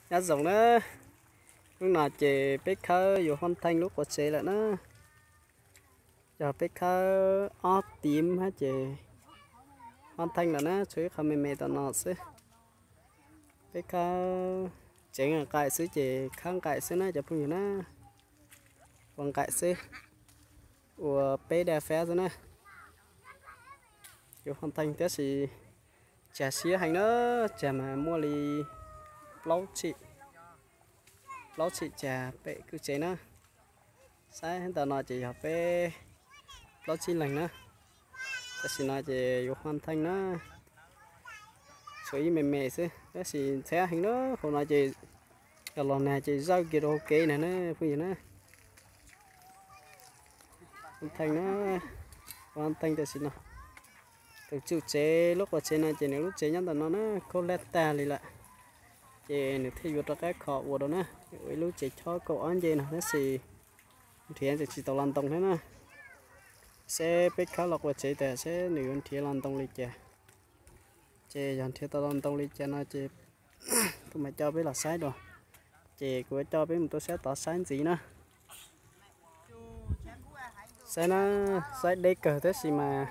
Nyob zoo na, hnub no ces peb khawb yuav Huaj Theej lub quas tsev lawm na. Yog peb khawb ob tim hab ces Huaj Theej lawm na, tshuav ib qho me me tom no xwb. Peb khawb tsev nqaim xwb ces khawb nqaim xwb na cov phooj ywg na. Ua nqaim xwb, ua peb daj fab xwb na. Yuav Huaj Theej tab sis tsag siab heev na, tsag mas muaj li plaub tshim, plaub tshim tsag pem kwj tsev na. Saib ntawm no ces yog peb plaub tsib leeg na. Tam sim no ces yuav Huaj Theej na, tshuav ib me me xwb tab sis ntxhab heev na, hauv no ces yog los nag ces zawj kiag rau hauv kev na na phooj ywg na. Huaj Theej na, Huaj Theej tam sim no, tus tswv tsev lub quas tsev no ces nws lub tsev nyob ntawm no na, khaub hlab tag li lawm. Ces nws thiaj yuav rov qab kho ua rau na, ua ib lub tsev chob kaum ob ncej no tab sis nrhiav tseem tsis tau los ntoo thiab na. Seb peb khawb los quas tsev tas seb nws yuav nrhiav los ntoo li cas. Ces yog nrhiav tau los ntoo li cas no ces kuv mam coj peb los saib dua. Ces kuv yuav coj peb mus tuaj sab tod saib ntxiv na. Saib na, saib deb kawg tab sis mas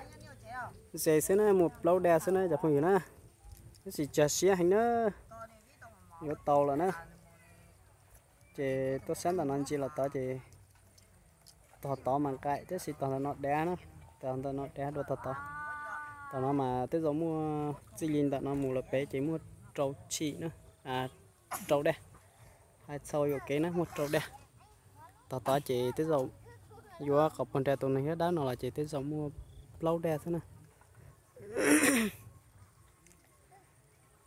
ze xwb na, muaj plaub daj xwb na cov phooj ywg na. Tab sis tsag siab heev na, yuav tau lawm na. Ces tuaj sab ntawm no ntsia los tod ces tog tod mas nqaim tab sis tog ntawm no dav na, tog ntawm no dav dua tog tod. Tom no mas tej zaum muaj txij li ntawm no mus lawm pem ces muaj rau tshim na, rau daj. Hais txhau yuam kev na muaj rau daj. Tog tod ces tej zaum yuav qhov puag nrag tus neeg dawb dawb no los ces tej zaum muaj plaub daj xwb na.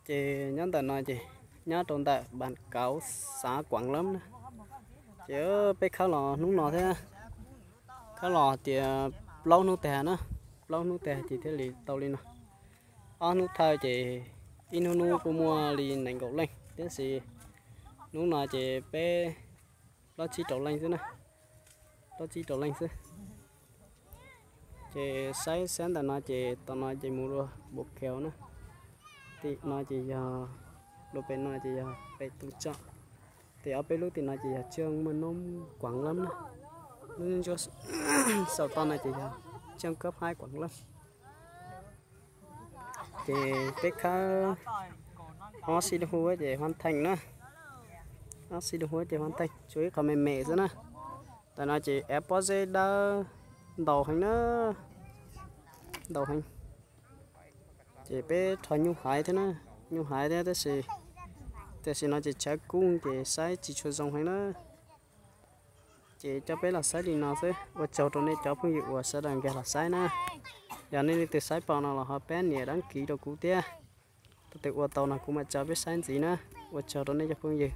Ces nyob ntawm no ces nyob rau ntawm Npas Kauv, xav Kuam Lab na. Ces peb khawb los hnub no thiab, khawb los tias plaub hnub tag na, plaub hnub tag ces thiaj li tau li no. Ob hnub thawj ces ib hnub hnub kuj muaj li nees nkaum leej, tiam sis hnub no ces peb plaub tsib rau leej xwb na, plaub tsib rau leej xwb. Ces saib sab ntawm no ces tom no ces mus dua Npus Kheus na, tim no ces yog, dua pem no ces yog pem Tus Tsom. Tim ob peb lub tim no ces yog Tsheej Muaj Noob Kuam Lab na, lub ntsuab saum toj no ces yog Tsheej Kab Haib Kuam Lab. Ces peb khawb ob sij dua huv ces Huaj Theej na, ob sij dua huv ces Huaj Theej, tshuav ib qho me me xwb na. Tam no ces av pob zeb dawb ntau heev na, ntau heev. Ces peb rho nyuj haiv thiab na, nyuj haiv thiab tab sis tam sim no ces tshav kub ces saib tsis tshua zoo heev na. Ces coj peb los saib li no xwb, ua tsaug rau nej cov phooj ywg uas sawv daws nkag los saib na. Yog nej leej twg saib paub no los ho pab nias dab kiv rau kuv thiab. Thaum twg ua tau no kuv mam tso peb saib ntxiv na. Ua tsaug rau nej cov phooj ywg.